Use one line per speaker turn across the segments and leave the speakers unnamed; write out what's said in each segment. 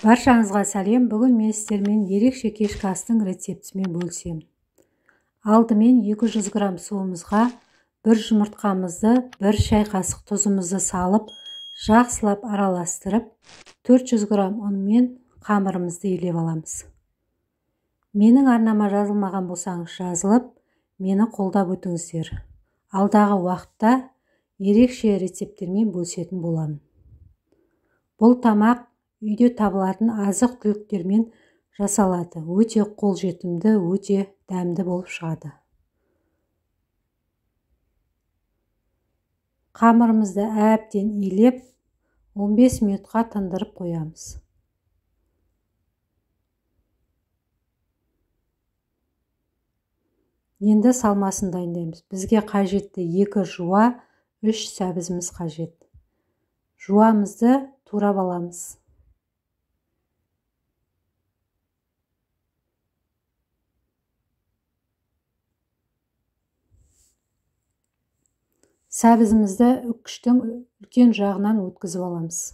Баршаңызға сәлем. Бүгін мен сіздермен ерекше кешкі астың рецептісімен бөлісемін. Алдымен 200 грамм суымызға бір жұмыртқамызды, бір шай қасық тұзымызды салып, жақсылап араластырып, 400 грамм ұнмен қамырымызды илеп аламыз. Менің арнама жазылмаған болсаңыз жазылып, мені қолдап өтіңіздер. Алдағы уақытта ерекше рецепттермен бөлісетін боламын. Бұл тамақ үйде табылатын азық-түліктермен жасалады. Өте қолжетімді, өте дәмді болып шығады. Қамырымызды әбден илеп, 15 минутқа тындырып қоямыз. Енді салмасын дайындаймыз. Бізге қажетті 2 жуа, 3 сәбізіміз қажет. Жуамызды турап аламыз. Сәбізімізді үккіштің үлкен жағынан өткізіп аламыз.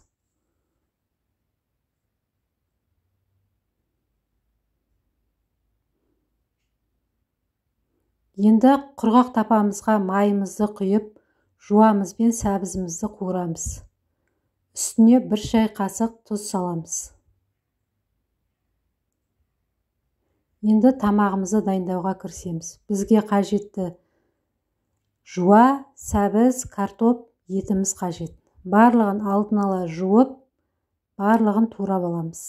Енді құрғақ тапамызға майымызды құйып, жуамыз бен сәбізімізді қуырамыз. Үстіне бір шай қасық тұз саламыз. Енді тамағымызды дайындауға кірісеміз. Бізге қажетті жуа, сәбіз, картоп, етіміз қажет. Барлығын алдын ала жуып, барлығын турап аламыз.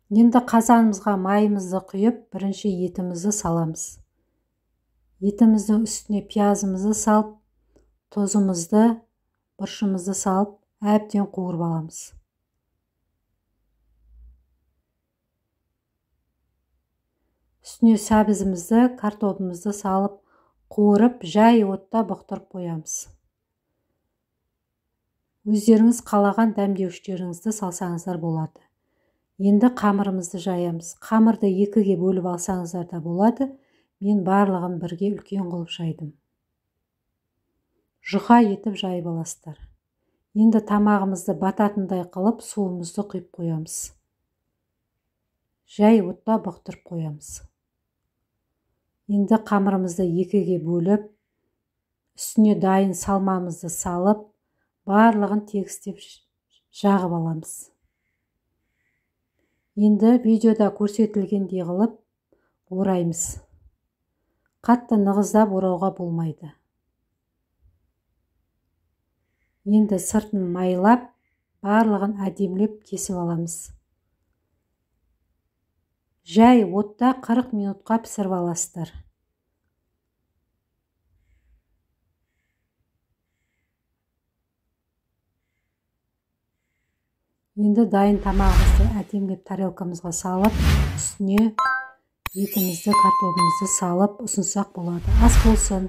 Енді қазанымызға майымызды құйып, бірінші етімізді саламыз. Етіміздің үстіне пиязымызды салып, тұзымызды, бұрышымызды салып, әбден қуырып аламыз. Үстіне сәбізімізді, картобымызды салып, қуырып, жай отта бұқтырып қоямыз. Өздеріңіз қалаған дәмдеуіштеріңізді салсаңыздар болады. Енді қамырымызды жаямыз. Қамырды екіге бөліп алсаңыздар да болады. Мен барлығын бірге үлкен қылып жайдым. Жұқа етіп жайып аласыздар. Енді тамағымызды бататындай қылып суымызды құйып қоямыз. Жай отта бұқтырып қоямыз. Енді қамырымызды екіге бөліп, үстіне дайын салмамызды салып, барлығын тегістеп жағып аламыз. Енді видеода көрсетілгендей қылып ораймыз. Қатты нығыздап орауға болмайды. Енді сыртын майлап, барлығын әдемілеп кесіп аламыз. Жай отта 40 минутқа пісіріп аласыздар. Енді дайын тамағымызды әдемілеп тарелкамызға салып, үстіне етімізді, картобымызды салып ұсынсақ болады. Ас болсын.